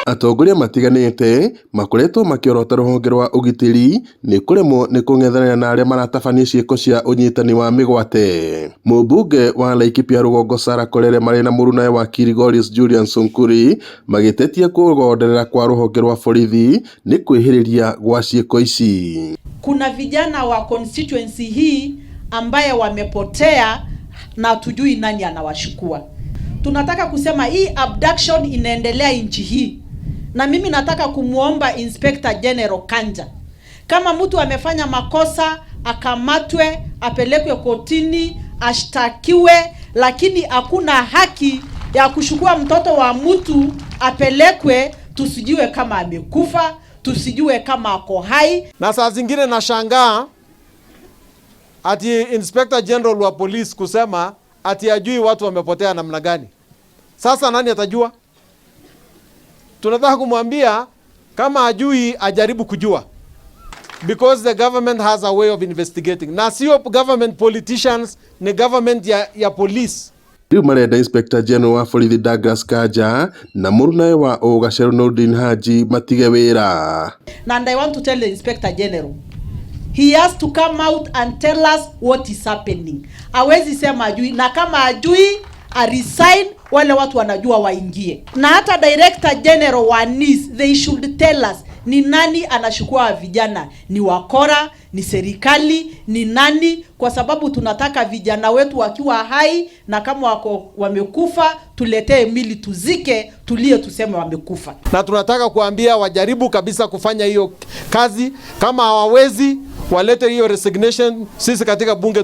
Atongoria matiganĩte makoretwo makĩorota rũhonge rwa ũgitĩri nĩ kũremwo nĩ kũng'ethanĩra na arĩa maratabania ciĩko cia ũnyitani wa mĩgwate. Mũmbunge wa Laikipia Rũgongo Sarah Korere marĩ na mũrunawe wa Kilgoris Julian Sunkuri magĩtetia kũgonderera kwa rũhonge rwa borithi nĩ kwĩhĩrĩria gwa ciĩko ici. Kuna vijana wa constituency hii ambaye wamepotea na hatujui nani anawashukua. Tunataka kusema hii abduction inaendelea nchi hii, na mimi nataka kumwomba Inspector General Kanja, kama mtu amefanya makosa akamatwe, apelekwe kotini, ashtakiwe, lakini hakuna haki ya kuchukua mtoto wa mtu apelekwe, tusijue kama amekufa, tusijue kama ako hai. Na saa zingine nashangaa ati Inspector General wa police kusema ati ajui watu wamepotea namna gani. Sasa nani atajua? Tunataka kumwambia kama ajui ajaribu kujua, because the government has a way of investigating, na sio government politicians, ni government ya police. Rĩu marenda Inspector General wa borithi Douglas Kanja na mũrunawe wa Ũgacerũ Nurdin Haji matige wĩra. And I want to tell the Inspector General, he has to come out and tell us what is happening. Awezi sema ajui, na kama ajui a resign, wale watu wanajua waingie. Na hata Director General wa NIS, they should tell us ni nani anachukua vijana, ni wakora, ni serikali, ni nani? Kwa sababu tunataka vijana wetu wakiwa hai, na kama wako wamekufa, tuletee mili tuzike, tulie, tuseme wamekufa. Na tunataka kuambia wajaribu kabisa kufanya hiyo kazi. Kama hawawezi walete hiyo resignation. Sisi katika bunge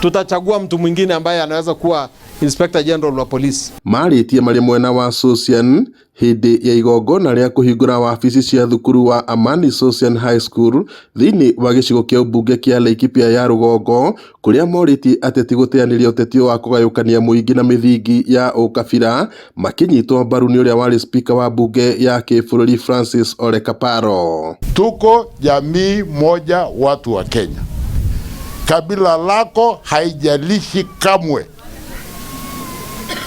tutachagua mtu mwingine ambaye anaweza kuwa Inspector General wa polisi. Marĩtie marĩ mwena wa Sosian hĩndĩ ya igongona rĩa kũhingũra wabici cia thukuru wa Amani Sosian High School thĩinĩ wa gĩcigo kĩa ũmbunge kĩa Laikipia ya rũgongo, kũrĩa morĩtie ateti gũteanĩria ũteti wa kũgayũkania mũingĩ na mĩthingi ya ũkabira, makĩnyitwo mbaru nĩ ũrĩa warĩ spika wa mbunge ya kĩbũrũri Francis Ole Kaparo. Tuko jamii moja, watu wa Kenya. Kabila lako haijalishi kamwe,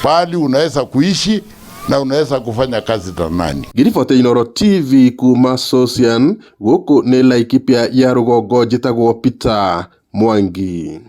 bali unaweza kuishi na unaweza kufanya kazi na nani. Ngĩriboti Inooro TV kuma Sosian, gũkũ nĩ Laikipia ya rũgongo, njĩtagwo Peter Mwangi.